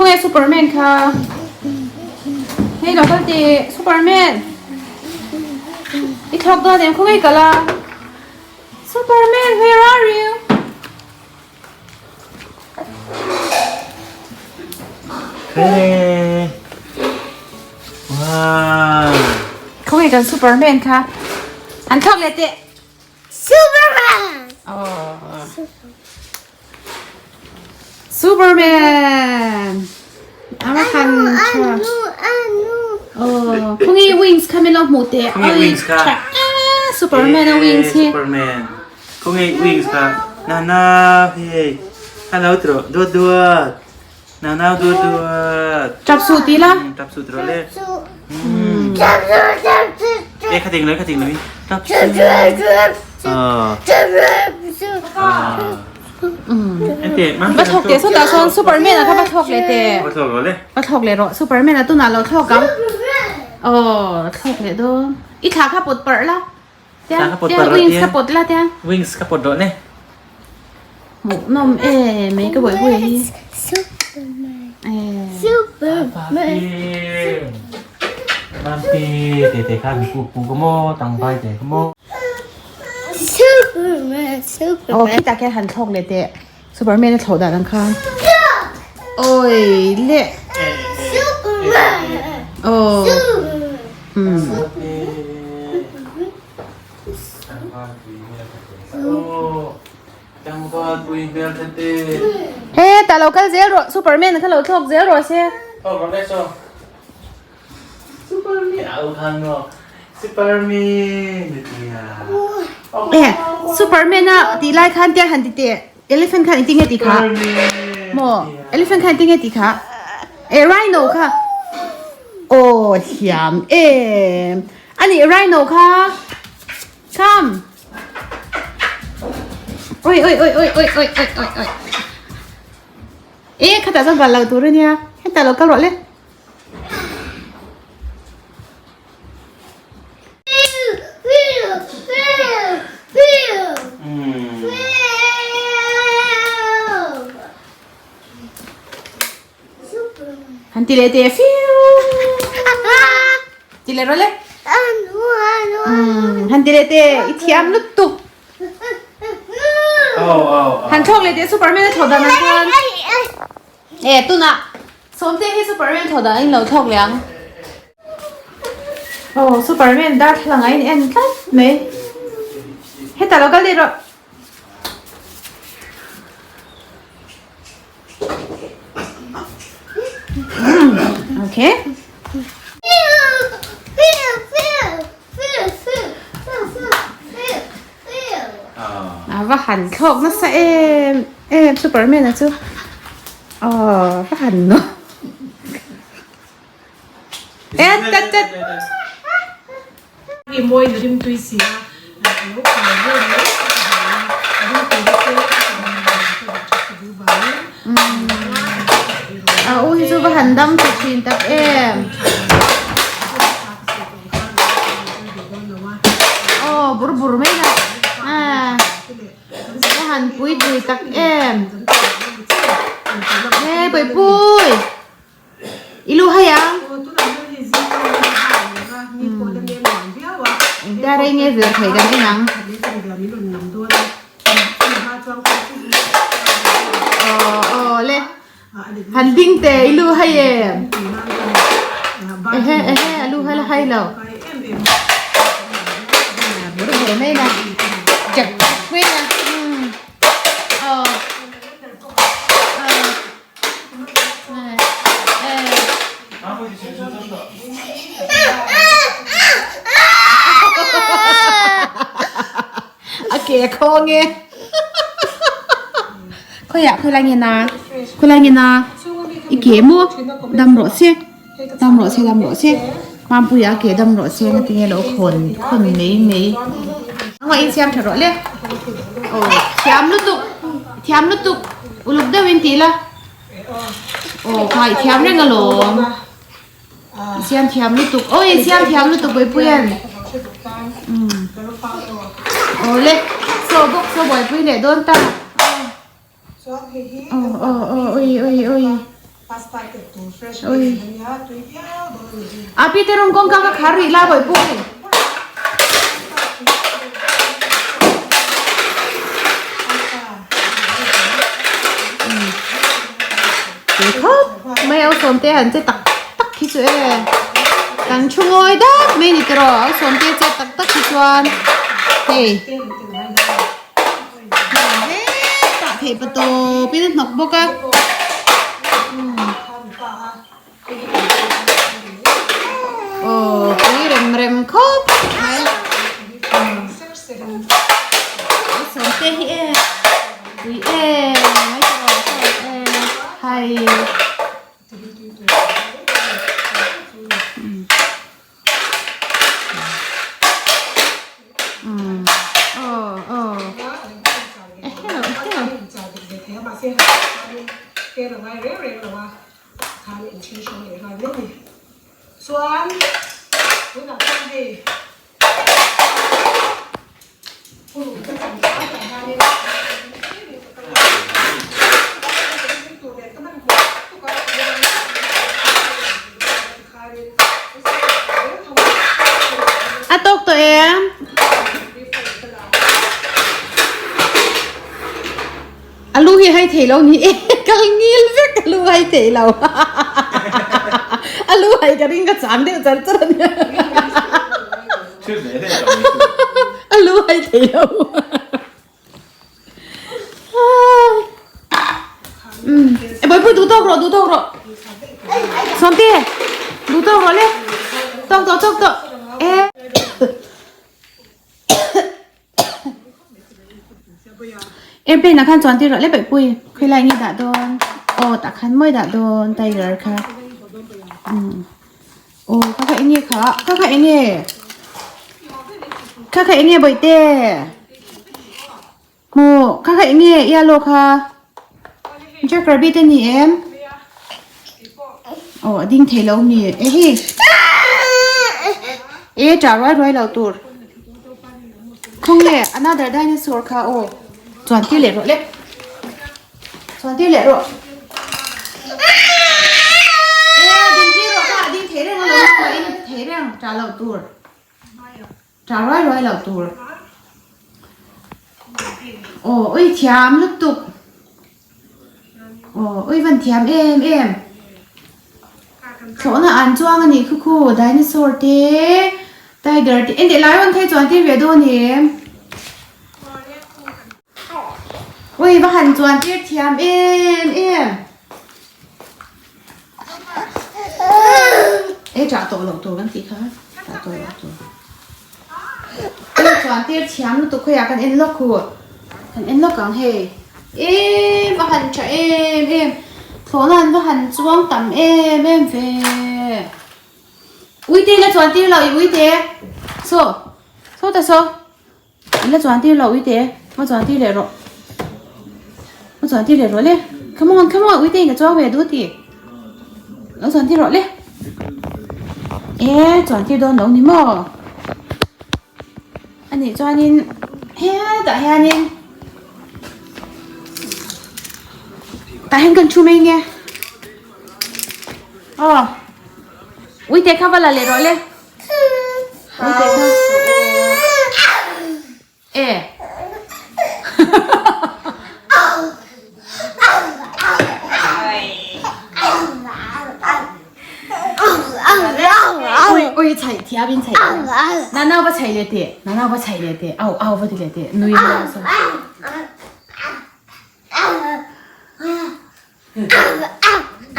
Khawnge Superman kha? Hei lo kal teh Superman. I thlawk dawn em khawnge i kal a? Superman where are you? Hey. Wow. Khawnge kan Superman kha? An thlawk leh teh. Superman! Oh. Superman! Ama khan Anu, anu. Oh, khungi wings kha min lo hmuh teh. Khungi wings kha. Ah, Superman a wings hi. Superman. Khungi wings kha. Na na hey. Hello tro. Duat duat. Na na duat duat. Trap su ti la. Trap su tro le. Su. Trap su, trap su, E khating le khating le. Trap su. trap su, Ờ. trap su. Ente ma. Va thlawk teh sawtah sawn Superman a kha va thlawk leh teh. Va thlawk lo le. Va thlawk leh rawh. Superman a tunah lo thlawk ang. Oh, thlawk leh dawn. I thla kha pawt parh la. Thla kha pawt parh rawh Wings kha pawt la tia. Wings kha pawt rawh le. Hmuhnawm em mai ka buaipui hi. Superman. Eh. Superman. Mampi te te khan pu pu ka maw tangpai te ka maw. Superman, Superman. Oh, khitah khian han thlawk leh teh. Superman a thlawh dan ang khan. Oi le. Superman. Oh. Superman. He tah lo kal zel rawh Superman kha lo thlawk zel rawh se. Thlawk rawh le chaw. Superman au khan maw Superman a ti a. Eh Superman a tih lai khan tiang han ti teh elephant khan engtin nge tih kha maw elephant khan engtin nge tih kha eh rhino kha aw thiam em a nih rhino kha come oi oi oi oi oi oi oi oi oi eh khatah chuan kal lo tur a nia hetah lo kal rawh le. Han ti leh teh fiu. Ti leh rawh le. Han ti leh teh i thiam lutuk. Han thlawk leh teh Superman a thlawh dan ang khan. E tunah Sawmte hi Superman thaw dah in lo thlawk leh ang. Aw Superman darthlalang ah in en tlat mai. Hetah lo kal leh rawh. Okay. A va han thlawk nasa em em Superman a chu aw va han no e tat tat Hei mawi na rim tui si a a lo kai vel mai a rim tui te a u hi chu va han dam tha thin tak em. Aw bur bur mai la ah a han pui pui tak em he pui pui i lu hai ang engtia rei nge vir thei kan en ang aw aw le. Han ding teh i lu hai em? Ehe ehe a lu hai la hai lo. Bur bur mai na. Chak chak mai na. Aw. A ke a khawng e. Khawiah khawi lai nge na? Khawi lai nge na? I ke maw? Dam rawh se. Dam rawh se, dam rawh se. Mampuia a ke dam rawh se nga tinge lo khawn khawn mai mai. Engmah in siam tha rawh le. Aw thiam lutuk thiam lutuk uluk deuhin tih la. Aw kha i thiam reng alawm. I siam thiam lutuk awi i siam thiam lutuk buaipuian aw le saw bawk saw buaipui leh dawn ta aw aw aw ui ui ui. Ui. Api te room kawngka ka khar rih la Bawihpui. Tui khawp mai au sawmte han che tak tak hi chu e kan thu ngawi dap mai ni tiraw au sawmte che tak tak hi chuan hei hetah theih pa tawpin a hnawk bawk a. Aw pui rem rem khawp mai sawmte hi e pui e mai ta rawh sawm e hai aw aw eheu eheu. Khan in then hrang leh nghal mai a ni. Chuan tunah chuan hei purun ka chan ta tah hianin A tawk tawh em? A lu hi hai thei lo ni e kal ngil vek a lu hai thei lo a lu hai ka ring ka chang deuh char char ania a lu hai thei lo e bawihpui duh tawk rawh duh tawk rawh Sawmte duh tawk rawh le tawk tawh tawk tawh e. Airplane ah khan chuan tir rawh le paihpui khawilai nge dah dawn aw tah khan mawi dah dawn tiger kha umm aw kha kha eng nge kha kha kha eng nge kha kha eng nge bawihte hmuh kha kha eng nge yellow kha jack rabbit a ni em aw a ding thei lo mi e hei e tah ruai ruai lo tur. Khawnge another dinosaur kha aw chuan tir leh rawh le chuan tir leh rawh e ding tir rawh kha ding thei reng alawm a in thei reng tah loh tur tah ruai ruai loh tur aw ui thiam lutuk Aw ui van thiam em em thlawhna an chuang a nih khu khu dinosaur te tiger te engteh lai rawn thei chuan tir ve dawn em ui va han chuan tir thiam em em e tah tawh loh tur kan tih kha tah tawh loh tur. Ui chuan tir thiam lutuk khawiah kan en lawk hu kan en lawk ang hei em a han tha em em thlawhna an va han chuang tam em em ve uite ila chuan tir lo i uite saw saw ta saw ila chuan tir lo uite va chuan tir leh rawh va chuan tir leh rawh le come on come on uite in ka chuang ve duh ti lo chuan tir rawh le. E chuan tir dawn lo ni maw a nih chuanin hetah hianin tah hian kan thu mai nge aw uite kha va la leh rawh le uite kha. E. Ui ui chai thiam in chai thiam. Na nau va chai le te. Na nau va chai le te. Au au va ti le te. Nui la so.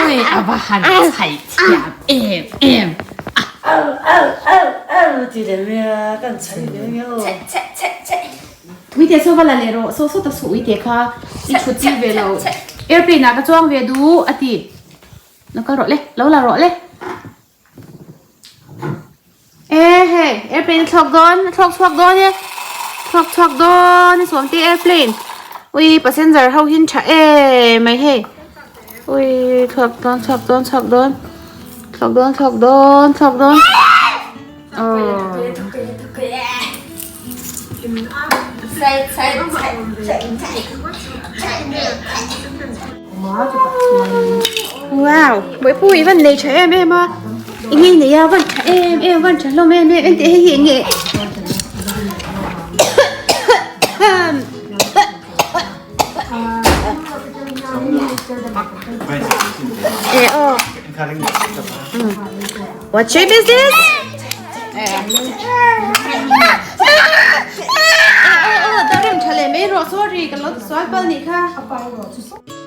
Ui a va han chai thiam em em. Uite saw va la leh rawh saw saw ta suh uite kha i thut tir ve lo airplane ah ka chuang ve duh a ti lo kal rawh le lo la rawh le e hei airplane a thlawk dawn a thlawk chhuak dawn e thlawk chhuak dawn e sawmte airplane ui passenger ho hin tha em mai hei ui thlawk dawn chhuak dawn chhuak dawn thlawk dawn thlawk dawn thlawk dawn aww. Wow, Bawihpui i van nei tha em em a, i ngei nei a van tha em em van tha hlawm em em engtih hei hi eng nge e aw What shape is this? Sorry, ka lo sual pal ni kha.